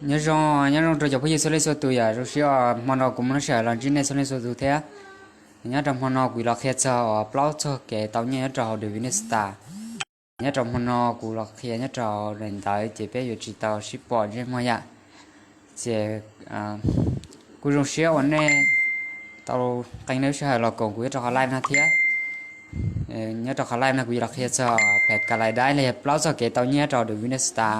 Nyob zoo, nyob zoo rau cov phooj ywg txhua leej txhua tus yom, zoo siab hmo no kuv muaj lub sij hawm los ntsib nej txhua leej txhua tus thiab. Nyob rau hmo no kuv los qhia txog plaub txog kev tau nyiaj nyob rau hauv The Winner Star. Nyob rau hmo no kuv los qhia nyob rau daim ntawv ces peb yuav tsis tau sib pom ntsej muag yam. Ces kuj zoo siab uas nej tau qee nej lub sij hawm los koom kuv nyob rau qhov live no thiab. Nyob rau qhov live no kuv yuav los qhia txog phem ka lais daib los yog plaub txog kev tau nyiaj rau The Winner Star.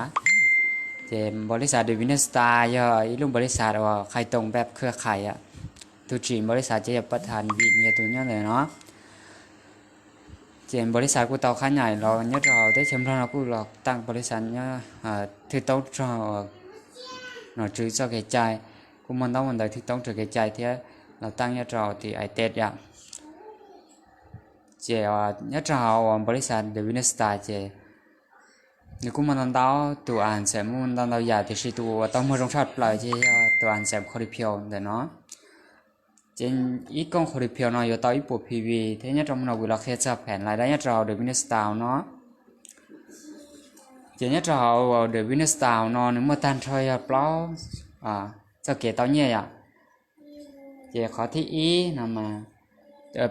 Ces npaum li xav The Winner Star yog ib lub npaum li xav uas qhais toom npab khwb qhais, tus tsim npaum li xav ces yog pab thas vim yog tus nyob ntawm no. Ces npaum li xav kuj tau qhab nyaim los nyob rau hauv teb chaws Nplog no kuj los tau npaum li xav nyob thwj toob rau nom tswv txoj kev cai, kuj muaj ntaub muaj ntawv thwj toob rau kev cai thiab los tau nyob rau tim Aitet yom. Ces nyob rau hauv uas npaum li xav The Winner Star ces nws kuj muaj ntau ntau tus a ntxawm muaj ntau ntau yam tiam sis tus uas tau muag zoo tshaj plaws ces yog tus a ntxawm Kholipios ntawm no. Ces ib kooj Kholipios no yuav tau ib puas P V thiab nyob rau hmo no kuv los qhia txog phem lais daib nyob rau hauv The Winner Star no. Ces nyob rau hauv The Winner Star no nws muaj tag nrho yog plaub txoj kev tau nyiaj yom. Ces qhov thib ib no mas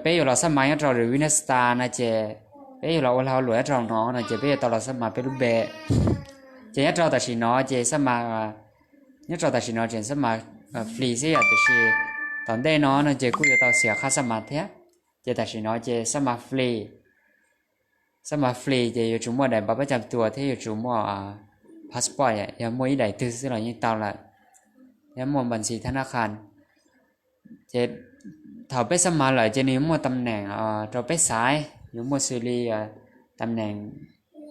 peb yuav los xab mas nyob rau The Winner Star no ces peb yuav los ua lag ua luam nyob rau no no ces peb yuav tau los xab mas peb lub npe. Ces nyob rau tam sim no ces xab mas nyob rau tam sim no tseem xab mas free xwb yom, tiam sis tom ntej no no ces kuj yuav tau xiam qhab xab mas thiab. Ces tam sim no ces xab mas free, xab mas free ces yuav tsum muaj daim npav pab cam tuas thiab yuav tsum muaj passport, yog muaj ib daim twg xwb los yeej tau lawm, thiab muaj npa ntxis thab nab qha. Ces thaum peb xab mas lawm ces nws yuav muaj tam neem rau peb xaiv, yuav muaj xws li tam neem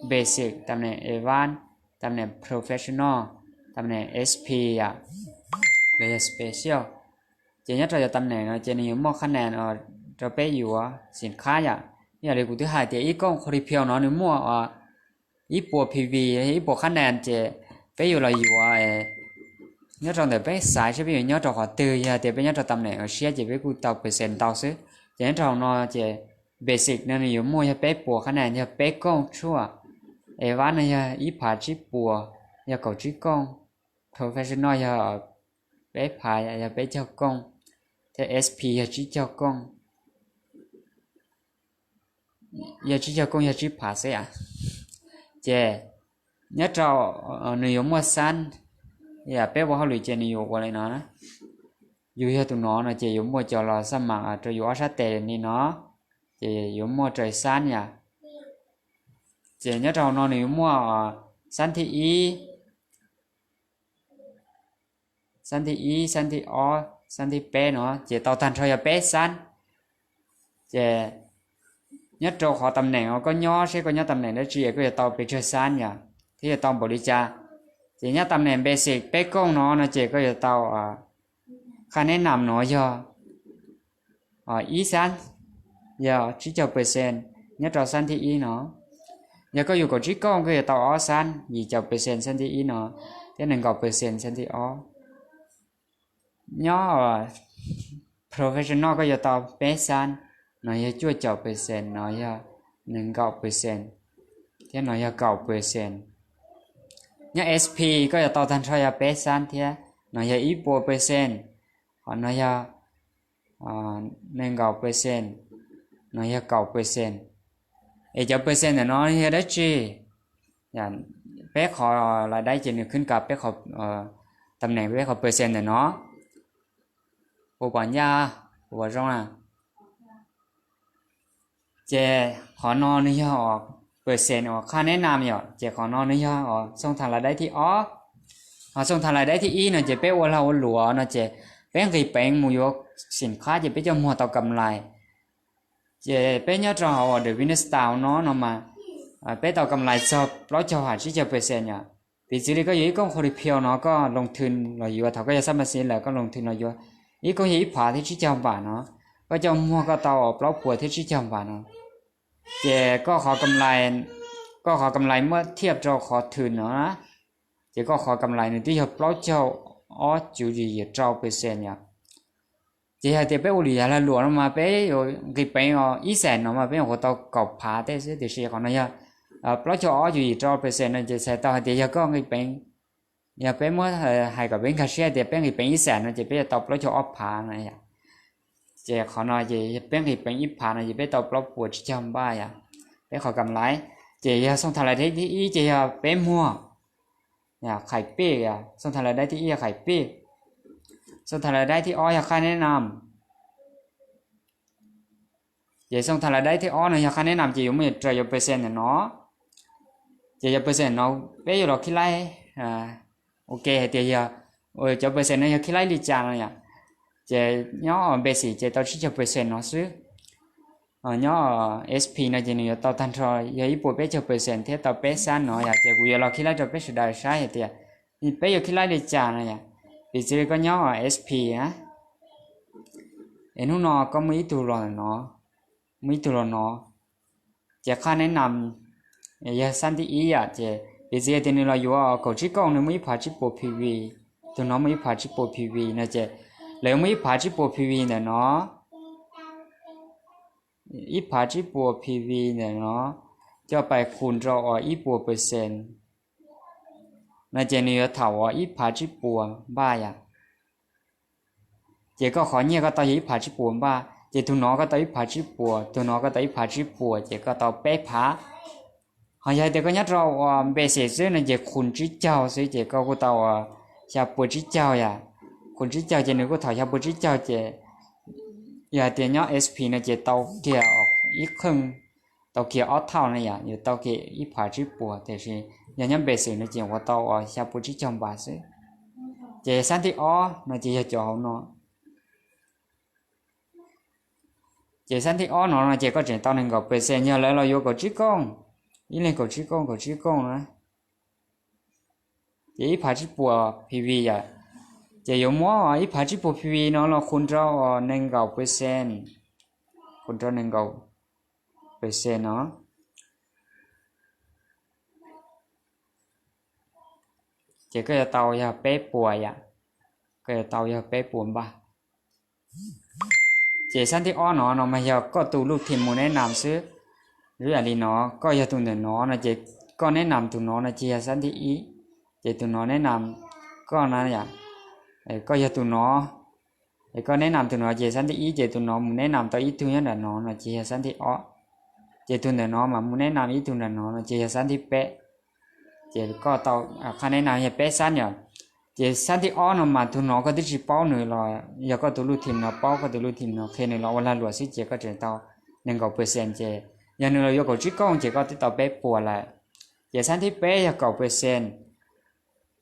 basic, tam neem advance, tam neem professional, tam neem S P yom, los yog special. Ces nyob rau cov tam neem no ces nws yuav muaj qhab nees rau peb yuav xim qhab yom. Ib yam li kuv twb hais tias ib kooj Kholipios no nws muaj ib puas P V, ib puas qhab nees ces peb yuav los yuav nyob rau ntawm peb xaiv seb peb yuav nyob rau qhov twg, yog tias peb nyob rau tam neem uas siab ces peb kuj tau percent ntau xwb. Ces nyob rau hauv no ces basic no nws yuav muaj yog peb puas qhab nees, yog peb kooj tshuaj, advance no yog ib phav tsib puas, yog kaum tsib kooj, professional yog peb phav yog peb caug kooj, thiab S P yog tsib caug kooj, yog tsib caug kooj yog tsib phav xwb. Ces nyob rau nws yuav muaj xab, yam peb ua hauj lwm ces nws yuav ua li no, yus yog tus no no ces yuav muaj cov los xab mas rau yus ob sab tes li no, ces yuav muaj raws xab yom. Ces nyob rau hauv no nws yuav muaj xab thib ib, xab thib ib, xab thib ob, xab thib peb no ces tau tag nrho yog peb xab. Ces nyob rau qhov tam neem uas koj nyob, seb koj nyob tam neem dab tsi koj yuav tau pes tsawg xab yom, thiab yuav tau npaum li cas. Ces nyob tam neem basic peb kooj no no ces koj yuav tau qhab neb nam no yog ib xab, yog tsib caug percent nyob rau xab thib ib no. Yog koj yus kaum tsib kooj koj yuav tau ob xab, yim caum percent xab thib ib no, thiab nees nkaum percent xab thib ob. Nyob professional koj yuav tau peb xab, no yog cuaj caum percent, no yog nees nkaum percent, thiab no yog kaum percent. Nyob S P koj yuav tau tag nrho yog peb xab thiab, no yog ib puas percent, ho no yog nees nkaum percent, no yog kaum percent. Es cov percent ntawm no yog dab tsi? Peb qhov lais daib ces nws khwb ka peb qhov, tam neem peb qhov percent ntawm no. Puas pom ncaj, puas zoo na? Ces qhov no nws yog percent uas qhab neb nam yom, ces qhov no nws yog xoo tham lais daib thib ob. Ho xoo tham lais daib thib ib no ces peb ua lag ua luam no ces peb nqis peev mus yuav xim qhab ces peb coj muag tau kam lais. Ces peb nyob rau hauv uas The Winner Star no no mas peb tau kam lais txog plaub caug ha tsib caug percent yom. Piv txwv li koj yuav ib kooj Kholipios no koj loo thwm los yuav, thaum koj yog xab mas xis lawm koj loo thwm los yuav, ib kooj yog ib phav thiab tsib caug npam no, koj coj muag koj tau plaub puas thiab tsib caug npam no. Ces koj qhov kam lais, koj qhov kam lais muab thiaj rau qhov thwm no na, ces koj qhov kam lais nws twb yog plaub caug ob cuv yim yim rau percent yom. Ces yog tias peb ua lwm yam lag luam no mas peb yuav nqis peev os, ib xees no mas peb yuav ua tau kaum phav tej xwb, tiam sis qhov no yog plaub caug ob cuv yim rau percent no ces txhais tau hais tias yog koj nqis peev Yog peb muab hais kom peb nkag siab tias peb nqis peev ib xees no ces peb yuav tau plaub caug ob phav no yom. Ces qhov no ces peb nqis peev ib phav no ces peb tau plaub puas tsib caug npaj yom. Peb qhov kam laiv, ces yog xooj tha lais daib thib ib ces yog peb muag, qhais pij, xooj tha lais daib thib ib yog qhais pij, xooj tha lais daib thib ob yog qhaj neb nam. Ces xooj tha lais daib thib ob no yog qhaj neb nam ces yuav muaj raws yuav percent ntawm no. Ces yuav percent no peb yuav los khib laib, ua ke hais tias yog cov percent no yog khib laib li cas no yom. Ces nyob basic ces tau tsib caug percent no xwb. Nyob S P no ces nws yuav tau tag nrho yog ib puas peb caug percent thiab tau peb xab no yom. Ces kuv yuav los khib laib rau peb sawv daws saib hais tias peb yuav khib laib li cas no yom. Piv txwv li koj nyob S P na, es hnub no koj muaj ib tug los no, muaj ib tug los no, ces qhaj neb nam yog xab thib ib yom. Ces piv txwv tias nws los yuav kaum tsib kooj, nws muaj ib phav tsib puas P V, tus no muaj ib phav tsib puas P V no ces lawv yuav muaj ib phav tsib puas P V ntawm no, ib phav tsib puas P V ntawm no coj pais khum rau uas ib puas percent no ces nws yuav thaum uas ib phav tsib puas npaj yom. Ces koj qhov nyiaj koj tau yog ib phav tsib puas npaj, ces tus no koj tau ib phav tsib puas, tus no koj tau ib phav tsib puas, ces koj tau peb phav. Ho yog hais tias koj nyob rau uas basic xwb no ces khum tsib caug xwb ces koj kuj tau uas xya puas tsib caug yom. Khum tsib caug ces nws kuj thaum xya puas tsib caug ces yog hais tias nyob S P no ces tau kiag ib qheej, tau kiag ob thaum na yom, yuav tau kiag ib phav tsib puas, tiam sis yog nyob basic no ces ua tau uas xya puas tsib caug npaj xwb. Ces xab thib ob no ces yog cov hauv no. Ces xab thib ob no no ces koj tseem tau nees nkaum percent yog lawv los yuav kaum tsib kooj, ib leeg kaum tsib kooj kaum tsib kooj na. Ces ib phav tsib puas P V yom, ces yuav muab ib phav tsib puas P V no los khum rau nees nkaum percent, khum rau nees nkaum percent no. Ces koj yuav tau yog peb puas yom, koj yuav tau yog peb puas npaj. Ces xab thib ob no no mas yog koj tus luj thim mus neb nam xwb. Zoo yam li no, koj yog tus ntawm no no ces koj neb nam tus no no ces yog xab thib ib, ces tus no neb nam koj na yom. Koj yog tus no, es koj neb nam tus no ces xab thib ib, ces tus no mus neb nam tau ib tug nyob nram no no ces yog xab thib ob, ces tus ntawm no mas mus neb nam ib tug nram no no ces yog xab thib peb. Ces koj tau qhaj neb nam yog peb xab yom. Ces xab thib ob no mas tus no koj twb tsis paub nws los yog koj tus luj thim no paub, koj tus luj thim no qhia nws los ua lag luam xwb ces koj tseem tau nees nkaum percent ces yog nws los yuav kaum tsib kooj ces koj twb tau peb puas lawm. Ces xab thib peb yog kaum percent,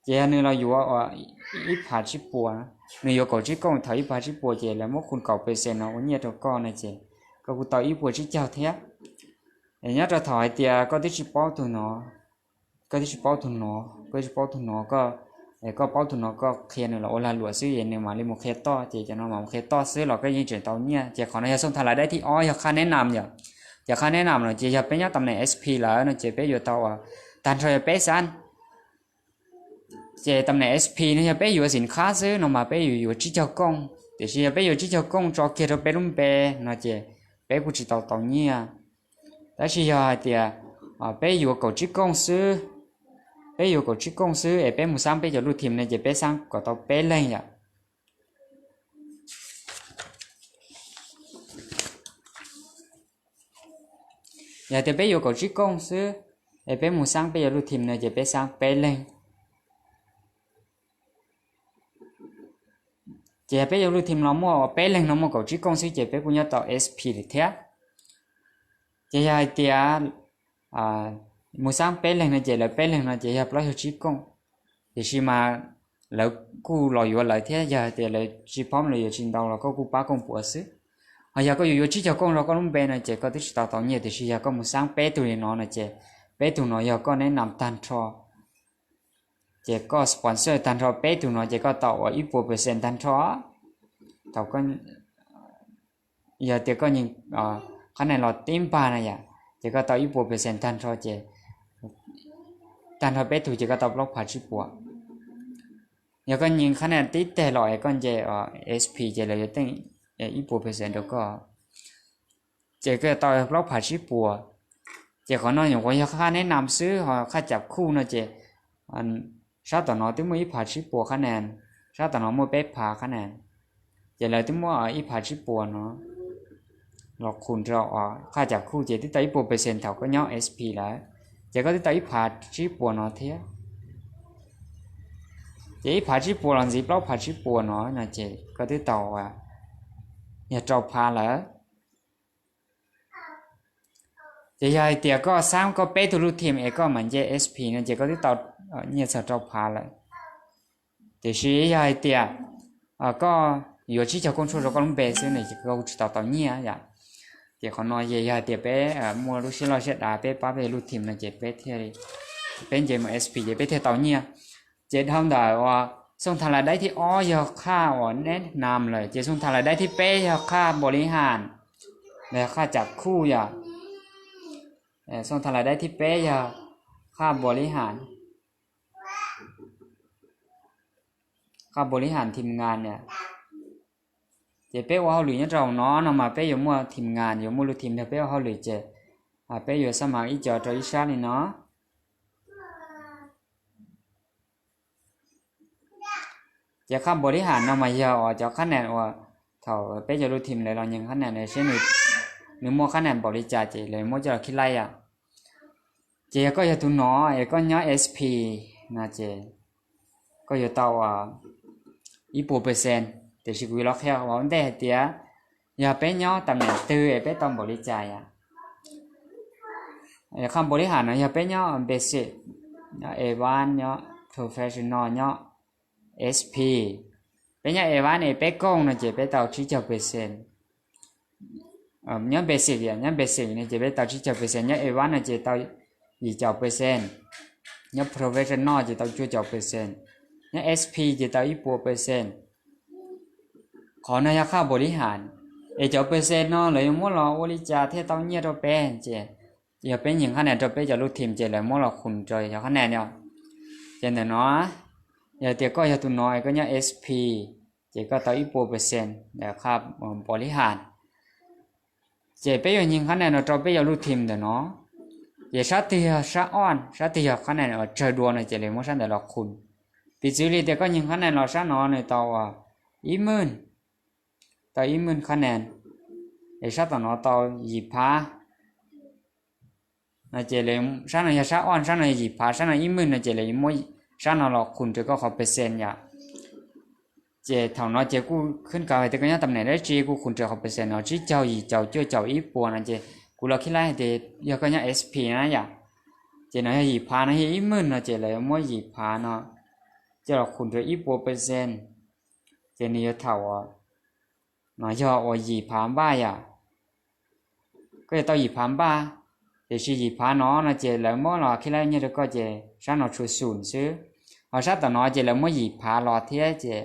ces yog nws los yuav ua ib phav tsib puas, nws yuav kaum tsib kooj thaum ib phav tsib puas ces lawv muab khum kaum percent no ua nyiaj rau koj no ces koj kuj tau ib puas tsib caug thiab. Nyob rau thaum hais tias koj twb tsis paub tus no, koj twb tsis paub tus no, koj tsis paub tus no, koj, koj paub tus no koj qhia nws los ua lag luam xwb es nws mam li mus qhia toj ces cov no mam mus qhia toj xwb los koj yeej tseem tau nyiaj. Ces qhov no yog xooj tha lais daib thib ob yog qhaj neb nam yom. Ces qhaj neb nam no ces yog peb nyob tam nem S P lawm no ces peb yuav tau uas tag nrho yog peb xab. Ces tam nem S P no yog peb yuav xim qhab xwb no mas peb yuav yuav tsib caug kooj, tiam sis yog peb yuav tsib caug kooj tso kiag rau peb lub npe no ces peb kuj tsis tau tau nyiaj. Tab sis yog hais tias peb yuav kaum tsib kooj xwb, peb yuav kaum tsib kooj xwb es peb mus xab peb cov luj thim no ces peb xab kom tau peb leeg yom. Yog tias peb yuav kaum tsib kooj xwb es peb mus xab peb cov luj thim no ces peb xab peb leeg. Ces yog peb cov luj thim no muaj peb leeg no muaj kaum tsib kooj xwb ces peb kuj nyob tau S P lawm thiab. Ces yog hais tias mus xab peb leeg no ces lawv peb leeg no ces yog plaub caug tsib kooj. Tiam sis mas lawv kuj los yuav lawv thiab, yog hais tias lawv tsis paub los yuav tsis ntau los koj kuj pab kooj puav xwb. Ho yog koj yuav yuav tsib caug kooj rau koj lub npe no ces koj twb tsis tau tau nyiaj, tiam sis yog koj mus xab peb tug li no no ces peb tug no yog koj neb nam tag nrho. Ces koj sponsor tag nrho peb tug no ces koj tau ua ib puas percent tag nrho. Thaum yog tias koj nyeem qhab nees los tib npag na yom, ces koj tau ib puas percent tag nrho ces tag nrho peb tug ces koj tau plaub phav tsib puas. Yog koj nyeem qhab nees tib teg los es koj nce S P ces lawv yuav teej ib puas percent rau koj, ces koj tau plaub phav tsib puas. Ces qhov no nyuam qhuav yog qhaj neb nam xwb, ho qhaj cam khuj no ces Sab tom no twb muaj ib phav tsib puas qhab nees, sab tom no muaj peb phav qhab nees, ces lawv twb muab ib phav tsib puas no los qhus rau qhaj cam khuj ces twb tau ib puas percent thaum koj nyob S P lawm, ces koj twb tau ib phav tsib puas no thiab. Ces ib phav tsib puas los ntxiv plaub phav tsib puas no no ces koj twb tau yog rau phav lawm. Ces yog hais tias koj xab koj peb tug lub team es koj mam nce S P no ces koj twb tau nyiaj txog rau phav lawm. Tiam sis yog hais tias koj yuav tsib caug kooj tshuaj rau koj lub npe xwb no ces koj tsis tau tau nyiaj yom. Ces qhov no ces yog hais tias peb muaj lub siab loj siab dav peb pab peb lub team no ces peb thiaj li, peb nce mus S P ces peb thiaj tau nyiaj. Ces dhau ntawm uas xooj tha la daib thib ob yog qhaj uas neb nam lawm ces xooj tha la daib thib peb yog qhaj npaum li has, los yog qhaj cam khuj yom. Xooj tha la daib thib peb yog qhaj npaum li has, qhaj npaum li has thim ngas na. Ces peb ua hauj lwm nyob rau hauv no no mas peb yuav muaj thim ngas, yuav muaj lub thim nrog peb ua hauj lwm ces peb yuav xab mas ib co rau ib sab li no. Ces qhaj npaum li has no mas yog uas cov qhab nees uas thaum peb cov lub team lawv los nyeem qhab nees seb nws muaj qhab nees npaum li cas ces lawv muab coj los khib laij yom. Ces yog koj yog tus no es koj nyob S P no ces koj yuav tau ib puas percent, tiam sis kuv yuav los qhia ua ntej hais tias yog peb nyob tam neem twg es peb tau npaum li cas yom. Qhaj npaum li has no yog peb nyob basic, nyob advanced, nyob professional, nyob S P. Peb nyob advanced es peb kooj no ces peb tau tsib caug percent. Nyob basic, nyob basic no ces peb tau tsib caug percent, nyob advanced no ces tau yim caum percent, nyob professional ces tau cuaj caum percent, nyob S P ces tau ib puas percent. Qhov no yog qhaj npaum li has, es cov percent no lawv yuav muab los ua li cas thiaj tau nyiaj rau peb ces yog peb nyeem qhab nees rau peb cov lub team ces lawv muab los qhus rau cov qhab nees no. Ces ntawm no, yog tias koj yog tus no es koj nyob S P ces koj tau ib puas percent ntawm qhaj npaum li has. Ces peb yuav nyeem qhab nees no rau peb cov lub team ntawm no. Ces sab twg yog sab on, sab twg yog qhab nees uas tsawg dua no ces lawv muab sab ntawd los qhus. Piv txwv li tias koj nyeem qhab nees los sab no nws tau ib maj, tau ib maj qhab nees, es sab tom no tau yim phav no ces sab no yog sab on, sab no yog yim phav, sab no ib maj no ces lawv muab sab no los qhus rau koj qhov percent yom. Ces thaum no ces kuj khwb kav hais tias koj nyob tam neem dab tsi kuj qhus rau qhov percent no tsib caug, yim caum, cuaj caum, ib puas no ces kuv los khib laij hais tias yog koj nyob S P na yom. Ces no yog yim phav no yog ib maj no ces lawv muab yim phav no coj los qhus rau ib puas percent. Ces nws yuav thaum no yog uas yim phav npaj yom. Koj yuav tau yim phav npaj, tiam sis yim phav no no ces lawv muab los khib laij nyiaj rau koj ces sab no tshuav xum xwb. Ho sab tom no ces lawv muab yim phav los thiab ces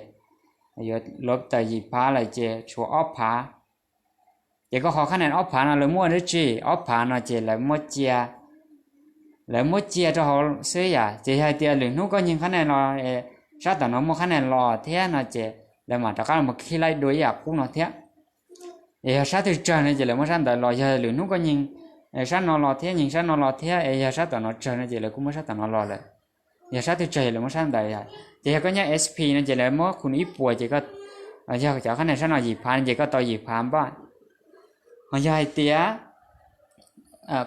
yuav luv tawm yim phav lawm ces tshuav ob phav. Ces koj qhov qhab nees ob phav no lawv muab ua dab tsi? Ob phav no ces lawv muab cia, lawv muab cia rau hauv xwb yom. Ces yog hais tias lwm hnub koj nyeem qhab nees los, sab tom no muaj qhab nees los thiab no ces lawv mam rov qab los khib laij dua ib yam qub no thiab. Es yog sab twg tsawg no ces lawv muab sab ntawd los, yog lwm hnub koj nyeem sab no los thiab nyeem sab no los thiab es yog sab tom no tsawg no ces lawv kuj muab sab tom no los lawm. Yog sab twg tsawg lawv muab sab ntawd. Ces yog koj nyob S P no ces lawv muab qhus ib puas ces yog cov qhab nees sab no yim phav no ces koj tau yim phav npaj. Ho yog hais tias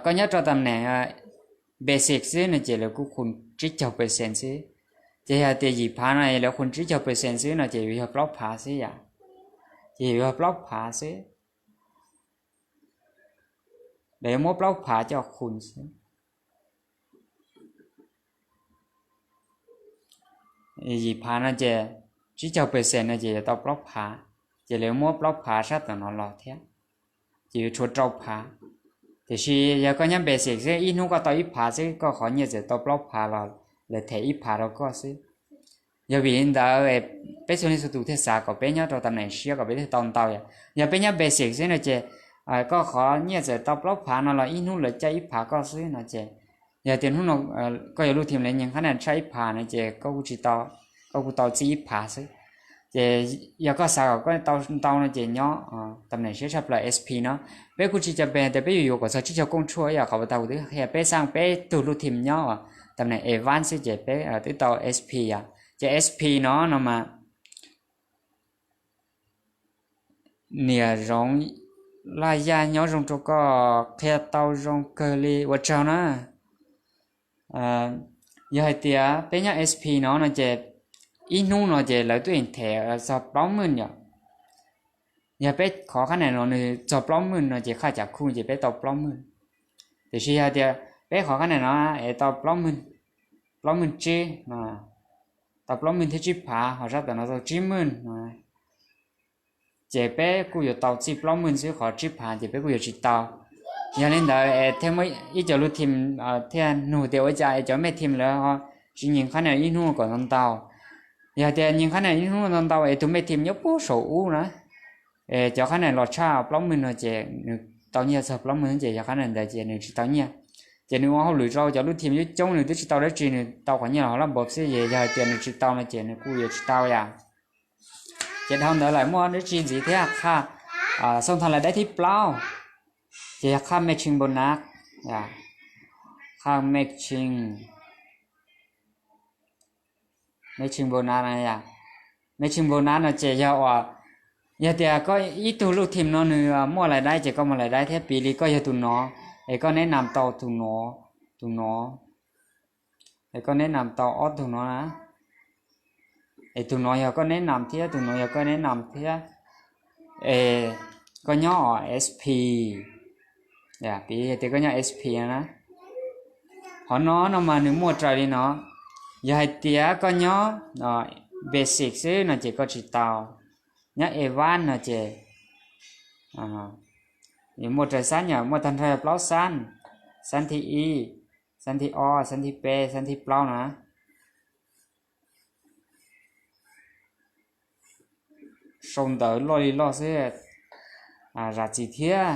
koj nyob rau tam neem basic xwb no ces lawv kuj qhus tsib caug percent xwb. Ces yog tias yim phav no lawv qhus tsib caug percent xwb no ces yuav yog plaub phav xwb yom. Ces yuav yog plaub phav xwb. Lawv yuav muab plaub phav coj qhus xwb. Yim phav no ces tsib caug percent no ces yuav tau plaub phav, ces lawv muab plaub phav sab tom no los thiab, ces yuav tshuav rau phav. Tiam sis yog koj nyob basic xwb ib hnub koj tau ib phav xwb koj qhov nyiaj txawm tau plaub phav los lawv them ib phav rau koj xwb. Yog vim li ntawd peb txhua leej txhua tus thiaj xav kom peb nyob rau tam neem siab kom peb thiaj tau ntau yom. Yog peb nyob basic xwb no ces koj qhov nyiaj txawm tau plaub phav no los ib hnub lawv caij ib phav koj xwb no ces, yog tias hnub no koj yuav lub team lawv nyeem qhab nees tshaj ib phav no ces koj kuj tsis tau, koj kuj tau txij ib phav xwb. Ces yog koj xav kom koj tau ntau no ces nyob tam neem siab tshaj plaws S P no. Peb kuj tsis cam pes tias peb yuav yuav kom txog tsib caug kooj tshuaj ib yam qhov uas tau kuv twb qhia peb xaj peb tug lub team nyob uas tam neem advance xwb ces peb twb tau S P yom. Ces S P no no mas niam Zoov Laj Yaj nyob zoo rau koj, qhia tau zoo kawg li, ua tsaug na. Yog hais tias peb nyob S P no no ces ib hnub no ces lawv twb them txog plaub maj yom. Yog peb qhov qhab nen no nws txog plaub maj no ces qhaj cav khuj ces peb tau plaub maj. Tiam sis yog tias peb qhov qhab nen no es tau plaub maj tsib, tau plaub maj thiab tsib phav, ho sab tom no tau tsib maj no, ces peb kuj yuav tau txij plaub maj xwb, qhov tsib phav ces peb kuj yuav tsis tau. Yog li ntawd es thiaj muaj ib co lub thim thiaj nug tias ua cas es cov mej thim lawv ho tsis nyeem qhab nen ib hnub kom ntau ntau. Yog tias nyeem qhab nen ib hnub ntau ntau es tus mej thim nyob puag saum ub na, es cov qhab nen los tshaj plaub maj no ces nws tau nyiaj txog plaub maj ces yog qhab nen ntawd ces nws tsis tau nyiaj. Ces nws ua hauj lwm rau cov lub thim coob coob nws twb tsis tau dab tsi, nws tau qhov nyiaj los hauv lab npov xwb, yog hais tias nws tsis tau no ces nws kuj yuav tsis tau yom. Ces dhau ntawd lawm muaj dab tsi ntxiv thiab, qhaj xooj tha lais daib thib plaub, ces yog qhaj mej tsheej npau nav, qhaj mej tsheej, mej tsheej npau nav, mej tsheej npau nav no ces yog uas, yog tias koj ib tug lub thim no nws muaj lais daib ces koj muaj lais daib thiab, piv li koj yog tus no, es koj neb nam tau tus no, tus no, es koj neb nam tau ob tug no na, es tus no yog koj neb nam thiab, tus no yog koj neb nam thiab, es koj nyob os S P, piv tias koj nyob S P na, qhov no no mas nws muaj raws li no. Yog hais tias koj nyob basic xwb no ces koj tsis tau, nyob advance no ces muaj raws xab yom, muaj tag nrho yog plaub xab, xab thib ib, xab thib ob, xab thib peb, xab thib plaub na. Sau ntawv loj li loj xwb, zam txim thiab.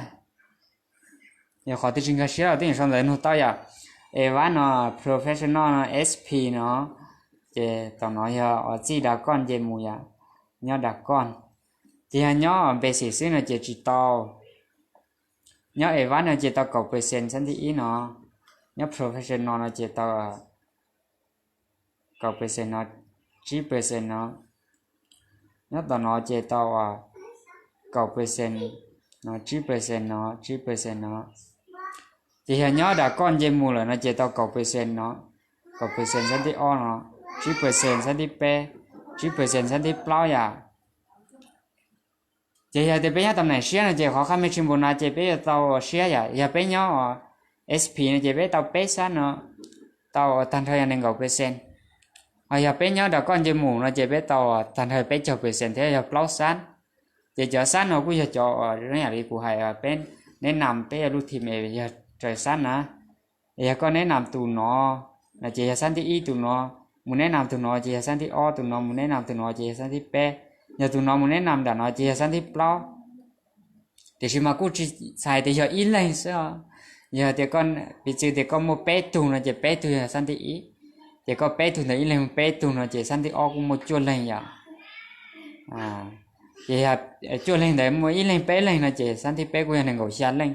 Yog qhov twg tsis nkag siab los twb yeej sau ntawv nug tau yom. Advance no, professional no, S P no, ces tom no yog uas txij das koj nce mus yom, nyob das koj. Ces yog nyob basic xwb no ces tsis tau. Nyob advance no ces tau kaum percent xab thib ib no, nyob professional no ces tau kaum percent no, tsib percent no, nyob tom no ces tau kaum percent no, tsib percent no, tsib percent no. Ces yog nyob das koj nce mus lawm no ces tau kaum percent no, kaum percent xab thib ob no, tsib percent xab thib peb, tsib percent xab thib plaub yom. Ces yog tias peb nyob tam neem siab no ces qhov qhaj mej tsheej npau nav ces peb yuav tau siab yom. Yog peb nyob S P no ces peb tau peb xab no, tau tag nrho yog nees nkaum percent. Ho yog peb nyob das koj nce mus no ces peb tau tag nrho peb caug percent thiab yog plaub xab. Ces cov xab no kuj yog cov zoo yam li kuv hais, peb neb nam peb yog lub thim yog raws xab na. Yog koj neb nam tus no no ces yog xab thib ib tus no, mus neb nam tus no ces yog xab thib ob tus no, mus neb nam tus no ces yog xab thib peb, yog tus no mus neb nam nram no ces yog xab thib plaub. Tiam sis mas kuj tsis txhais tias yog ib leeg xwb os. Yog tias koj, piv txwv tias koj muaj peb tug no ces peb tug yog xab thib ib, ces koj peb tug ntawd ib leeg peb tug no ces xab thib ob kuj muaj cuaj leeg yom. Ces cuaj leeg ntawd muaj ib leeg peb leeg no ces xab thib peb kuj yog nees nkaum xya leej.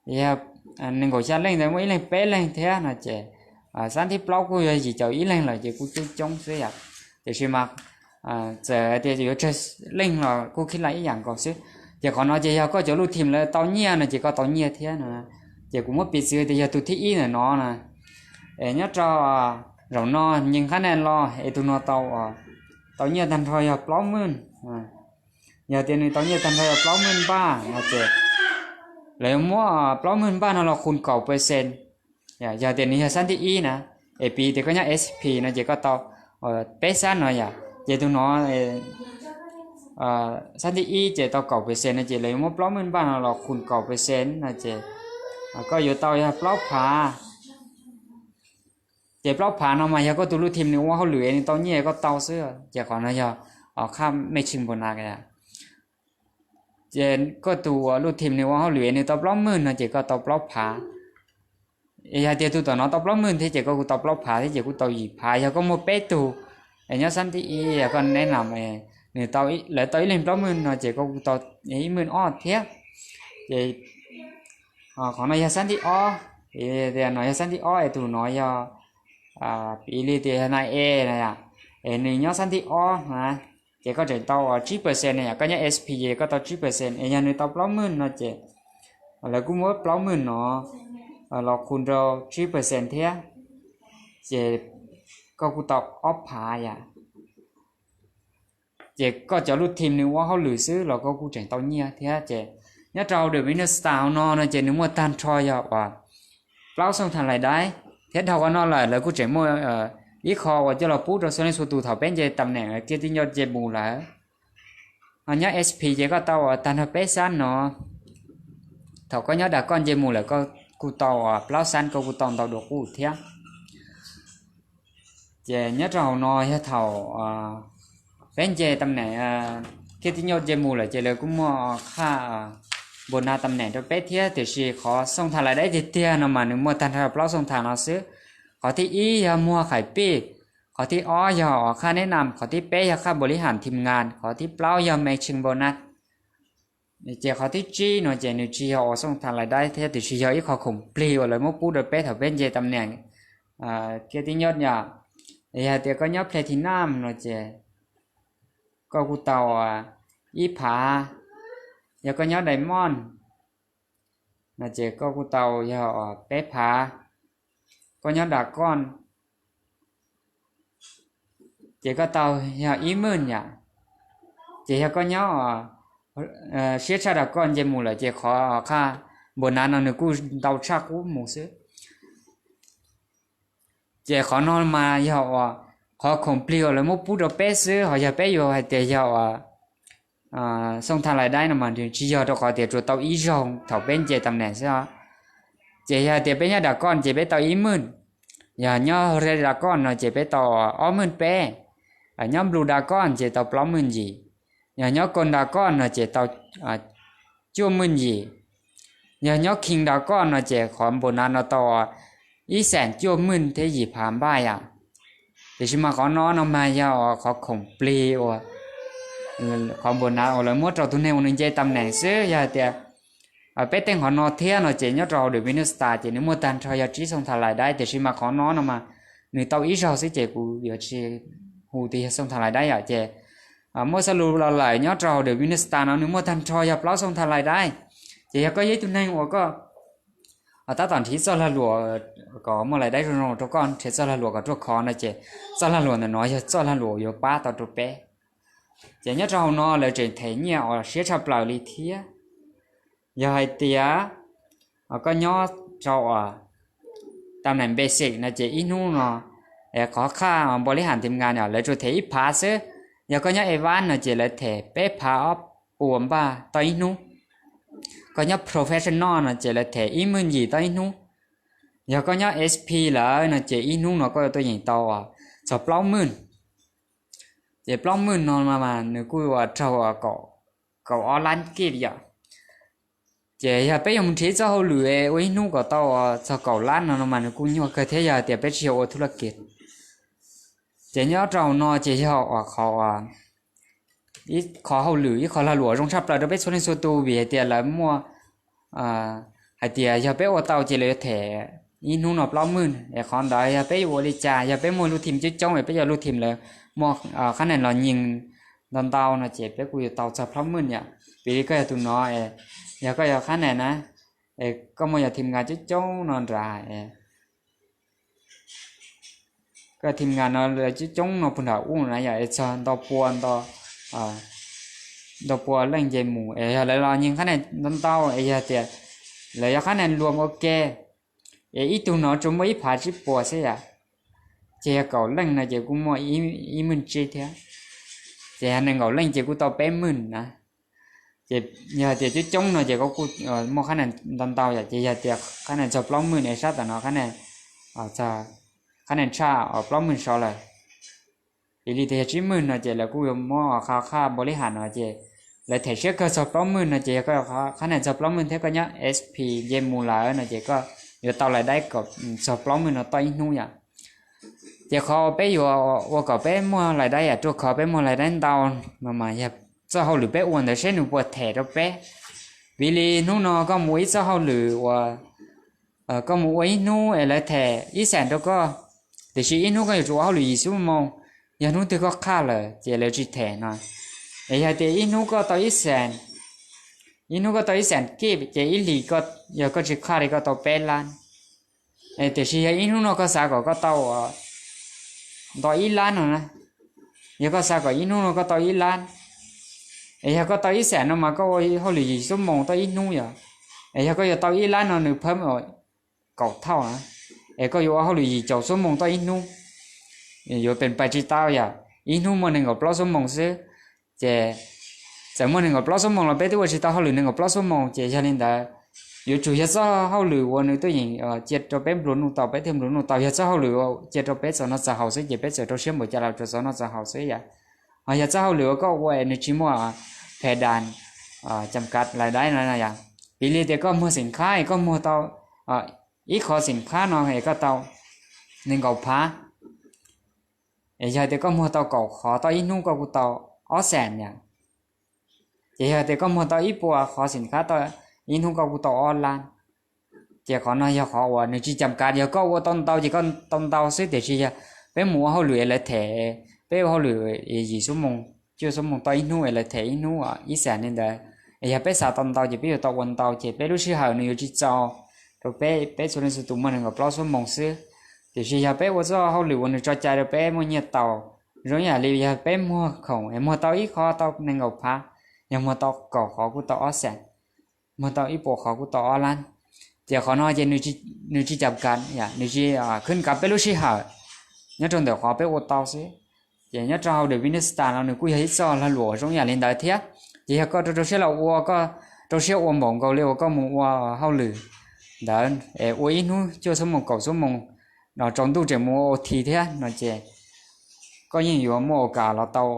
Yog nees nkaum xya leej ntawd muaj ib leeg peb leeg thiab no ces xab thib plaub kuj yog yim caum ib leeg lawm ces kuj coob coob xwb yom. Tiam sis mas txawm tias yuav tsawg leej los kuj khib laj ib yam nkaus xwb. Ces qhov no ces yog koj cov lub thim lawv tau nyiaj no ces koj tau nyiaj thiab no. Ces kuv muab piv txwv tias yog tus thib ib ntawm no na, es nyob rau zaum no nyeem qhab nen los es tus no tau, tau nyiaj tag nrho yog plaub maj. Yog tias nws tau nyiaj tag nrho yog plaub maj npaj no ces lawv yuav muab plaub maj npaj no los khu kaum percent. Yog tias nws yog xab thib ib na, es piv tias koj nyob S P no ces koj tau peb xab no yom, ces tus no xab thib ib ces tau kaum percent no ces lawv yuav muab plaub maj npaj no los khu kaum percent no ces koj yuav tau yog plaub phav. Ces plaub phav no mas yog koj tus lub thim nws ua hauj lwm es nws tau nyiaj koj tau xwb, ces qhov no yog qhab mej tsheej npau nav. Ces koj tus lub thim nws ua hauj lwm es nws tau plaub maj no ces koj tau plaub phav. Yog tias tus tom no tau plaub maj thiab ces koj kuj tau plaub phav thiab ces kuj tau yim phav. Yog koj muaj peb tug es nyob xab thib ib yog koj neb nam, nws tau, lawv tau ib leeg plaub maj no ces koj kuj tau ib maj ob thiab. Ces qhov no yog xab thib ob, no yog xab thib ob es tus no yog piv li tias yog nai e na yom, es nws nyob xab thib ob na, ces koj tseem tau tsib percent na yom, koj nyob S P ces koj tau tsib percent, es yog nws tau plaub hmej no ces lawv kuj muab plaub hmej no los khu rau tsib percent thiab, ces koj kuj tau ob phav yom. Ces koj cov lub team nws ua hauj lwm xwb los koj kuj tseem tau nyiaj thiab. Ces nyob rau hauv The Winner Star no no ces nws muaj tag nrho yog uas plaub xooj tha lais daib, thiab dhau qhov no lawm lawv kuj tseem muaj ib qho uas coj los pub rau xua leej xua tus thaum peb nce tam neem kiag tib nco nce mus lawm. Ho nyob S P ces koj tau uas tag nrho peb xab no, thaum koj nyob dam koj nce mus lawm koj kuj tau uas plaub xab, koj kuj tau ntau dua qub thiab. Ces nyob rau hauv no yog thaum peb nce tam neem kiag tib nco nce mus lawm ces lawv kuj muaj qhaj npau nas tam neem rau peb thiab, tiam sis qhov xooj tha lais daib tiag tiag no mas nws muaj tag nrho plaub xooj tha no xwb. Qhov thib ib yog muag qhais pij, qhov thib ob yog uas qhaj neb nam, qhov thib peb yog qhaj npaum li ham thim ngas, qhov thib plaub yog me tshee npau nas. Ces qhov thib tsib no ces nws tsis yog uas xooj tha lais daib thiab, tiam sis yog ib qho khoom plig uas lawv muab pub rau peb thaum peb nce tam neem kiag tib nco yom. Yog hais tias koj nyob platinum no ces koj kuj tau ib phav, yog koj nyob diamond no ces koj kuj tau yog peb phav, koj nyob dam koj ces koj tau yog ib hmej yom. Ces yog koj nyob siab tshaj dam koj nce mus lawm ces qhov qhaj npau nas no nws kuj ntau tshaj qub mus xwb. Ces qhov no mas yog uas qhov khoom plig uas lawv muab pub rau peb xwb, ho yog peb yuav hais tias yog uas xooj tha lais daib no mas nws tsis yog, rau qhov tias tsuas tau ib zaug thaum peb nce tam neem xwb os. Ces yog hais tias peb nyob dam koj ces peb tau ib hmej, yog nyob red dam koj no ces peb tau ob hmej peb, nyob blue dam koj ces tau plaub hmej yim, yog nyob gold dam koj no ces tau cuaj hmej yim, yog nyob king dam koj no ces qhov npau nas no tau ib xeem cuaj hmej thiab yim phav npaj yom. Tiam sis mas qhov no no mas yog uas qhov khoom plig uas qhov npau nas uas lawv muab rau tus neeg uas nws nce tam neem xwb. Yog hais tias peb teej qhov no thiab no ces nyob rau hauv The Winner Star ces nws muaj tag nrho yog tsib xooj tha lais daib, tiam sis mas qhov no no mas nws tau ib zaug xwb ces kuv yuav tsis hu tias yog xooj tha lais daib yom. Ces muaj xab lus los lawm, nyob rau hauv The Winner Star no nws muaj tag nrho yog plaub xooj tha lais daib. Ces yog koj yog ib tug neeg uas koj tab tom nrhiav txoj lag luam kom muaj lais daib zoo zoo rau koj, nrhiav txoj lag luam kom ruaj khov no ces txoj lag luam ntawm no yog txoj lag luam yuav pab tau rau peb. Ces nyob rau hauv no lawv tseem them nyiaj uas siab tshaj plaws li thiab. Yog hais tias koj nyob rau uas tam neem basic no ces ib hnub no, qhov qhaj npau li ham thim ngas no lawv tsuas them ib phav xwb. Yog koj nyob advanced no ces lawv them peb phav ob puas npaj tau ib hnub. Koj nyob professional no ces lawv them ib hmej yim tau ib hnub. Yog koj nyob S P lawm no ces ib hnub no koj yuav tuaj yeem tau txog plaub hmej. Ces plaub hmej no mas nws kuj ua raug kaum ob lab kij yom. Ces yog peb yuav mus nrhiav txoj hauj lwm ua ib hnub kom tau txog kaum lab no no mas nws kuj nyuaj kawg thiab, yog tias peb tsis yog ua thuj laj kiv. Ces nyob rau hauv no ces yog uas qhov ib qho hauj lwm, ib qho lag luam zoo tshaj plaws rau peb txhua leej txhua tus, vim hais tias lawv muaj hais tias yog peb ua tau ces lawv yuav them ib hnub no plaub hmej. Es qhov ntawd yog peb yuav ua li cas? Yog peb muaj lub team coob coob es peb yog lub team lawv muaj qhab nees los nyees ntau ntau no ces peb kuj yuav tau txog plaub hmej yom. Piv li koj yog tus no, yog koj yog qhab nees na, es koj muaj yog team nkas coob coob no nrad, koj team nkas no lawv coob coob no puag nram ub na yom, es txog ntau pua, ntau pua leej nce mus es yog lawv los nyees qhab nees ntau ntau es yog tias lawv yog qhab nees luam ua ke, es ib tug no tsuas muaj ib phav tsib puas xwb yom, ces yog kaum leej no ces kuj muaj ib hmej tsib thiab, ces yog nees nkaum leej ces kuj tau peb hmej na. Ces yog tias coob coob no ces koj kuj muaj qhab nees ntau ntau yom, ces yog tias qhab nees txog plaub hmej es sab tom no qhab nees, qhab nees tshaj plaub hmej saud lawm. Piv li tias yog tsib hmej no ces lawv kuj yuav muab qhov qhaj npau li ham no ces lawv them siab kawg txog plaub hmej no ces yog koj qhab nees txog plaub hmej thiab koj nyob S P nce mus lawm no ces koj yuav tau lais daib kom txog plaub hmej no tau ib hnub yom. Ces qhov peb yuav ua kom peb muaj lais daib yam ruaj khov, peb muaj lais daib ntau no mas yog txoj hauj lwm peb ua ntawd seb nws puas them rau peb. Vim li hnub no koj mus ua ib txoj hauj lwm uas koj mus ua ib hnub es lawv them ib xeem rau koj, Tiam sis ib hnub koj yuav tsum ua hauj lwm yim xuab moos, yog hnub twg koj qhaj lawm ces lawv tsis them no. Es yog tias ib hnub koj tau ib xees, ib hnub koj tau ib xees kib ces ib hlis, yog koj tsis qhaj li koj tau peb lab. Tiam sis yog ib hnub no koj xav kom koj tau nto ib lab no na, yog koj xav kom ib hnub no koj tau ib lab, es yog koj tau ib xees no mas koj ua hauj lwm yim xuab moos tau ib hnub yom, es yog koj yuav tau ib lab no nws phab kaum thauj na, es koj yuav ua hauj lwm yim caum xuab moos tau ib hnub, yuav pes pais tsis tau yom, ib hnub muaj nees nkaum plaub xuab moos xwb. Ces txawm muaj nees nkaum plaub xuab moos los peb twb ua tsis tau hauj lwm nees nkaum plaub xuab moos, ces yog li ntawd yuav tsum yog txoj hauj lwm uas nws tuaj yeem cia rau peb nplua nuj tau, peb thiaj nplua nuj tau. Yog txoj hauj lwm uas cia rau peb txaus noj txaus haus xwb ces peb txawm rau siab npaum cas los rau txaus noj txaus haus xwb yom. Ho yog txoj hauj lwm uas koj ua es nws tsis muaj phe das cam kav lais daib no yom, piv li tias koj muag xeem khab es koj muag tau ib qhov xeem khab no es koj tau nees nkaum phav, es yog tias koj muag tau kaum qhov tau ib hnub koj kuj tau ob xees yom. Ces yog tias koj muag tau ib puas qhov xeem khab tau ib hnub koj kuj tau ob lab. Ces qhov no yog qhov uas nws tsis cam kav, yog koj ua tau ntau ces koj tau ntau xwb, tiam sis yog peb mus ua hauj lwm es lawv them, peb ua hauj lwm yim xuab moos cuaj xuab moos tau ib hnub es lawv them ib hnub ib xees li ntawd, es yog peb xav tau ntau ces peb yuav tau ua ntau, ces peb lub sij hawm nws yuav tsis txaus rau peb, peb txhua leej txhua tus muaj nees nkaum plaub xuab moos xwb. Tiam sis yog peb ua txoj hauj lwm uas nws tso cai rau peb muaj nyiaj tau, zoo yam li yog peb muag khoom es muag tau ib qhov tau nees nkaum phav, yog muag tau kaum qhov kuj tau ob xees, muag tau ib puas qhov kuj tau ob lab. Ces qhov no ces nws tsis cam kav, nws tsis khwb kav peb lub sij hawm nyob rau ntawm qhov peb ua tau xwb. Ces nyob rau hauv the business style no nws kuj yog ib txoj lag luam zoo yam li ntawd thiab. Ces yog koj rau rau siab los ua, koj rau siab ua npaum nkaus li uas koj mus ua hauj lwm ntawd es ua ib hnub cuaj xuab moos kaum xuab moos, no tsaus ntuj tseem mus ua O T thiab no ces koj yeej yuav muaj ua kam los tau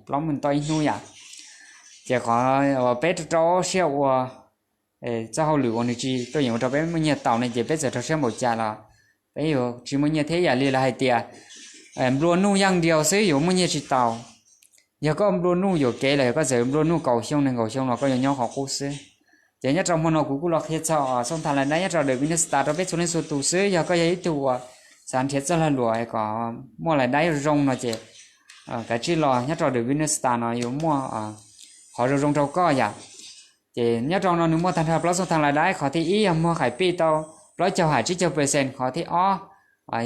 plaub moos tau ib hnub yom. Ces qhov uas peb rau rau siab ua txoj hauj lwm uas nws tsis tuaj yeem ua rau peb muaj nyiaj tau ne ces peb txawm rau siab npaum cas los peb yuav tsis muaj nyiaj thiab. Yam li lawv hais tias nplua nuj yaj nriau xwb yuav muaj nyiaj tsis tau. Yog koj nplua nuj yuam kev los yog koj txawm nplua nuj kaum xyoo nees nkaum xyoo los koj yuav nyob qhov qub xwb. Ces nyob rau hmo no kuv kuj los qhia txog xooj tha lais daib nyob rau the business style rau peb txhua leej txhua tus xwb. Yog koj yog ib tug uas xav nrhiav txoj lag luam kom muaj lais daib zoo no ces kav tsij los nyob rau the business style no yuav muaj qhov zoo zoo rau koj yom. Ces nyob rau no nws muaj tag nrho plaub xooj tha lais daib. Qhov thib ib yog muag qhais pij tau plaub caug ham tsib caug percent, qhov thib ob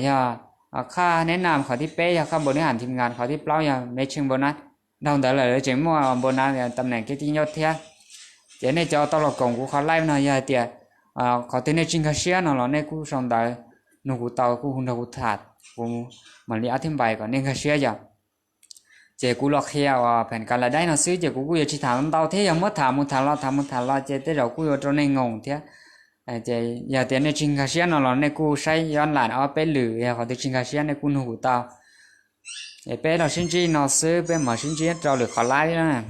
yog qhaj neb nam, qhov thib peb yog qhaj npau neb ham thim nkas, qhov thib plaub yog me tshee npau nab. Dhau ntawd lawm lawv tseem muaj npau nab tam neem kev tij nyob thiab. Ces nej cov tau los koom kuv qhov live no yog hais tias qhov twg nej tsis nkag siab no los nej kuj sau ntawv nug kuv tau, kuj hu nrog kuv tham, kuv mam li ab thib npais kom nej nkag siab yom. Ces kuv los qhia uas pheem kav lais daib no xwb ces kuv kuj yuav tsis tham ntau thiab, yog muab tham mus tham los tham mus tham los ces tej zaum kuj yuav rau nej ngoos thiab. Ces yog tias nej tsis nkag siab no los nej kuj saib yob lam ob peb lwm, yog qhov twg tsis nkag siab nej kuj nug kuv tau. Es peb los sib ntsib no xwb, peb mam sib ntsib rau lwm qhov live na.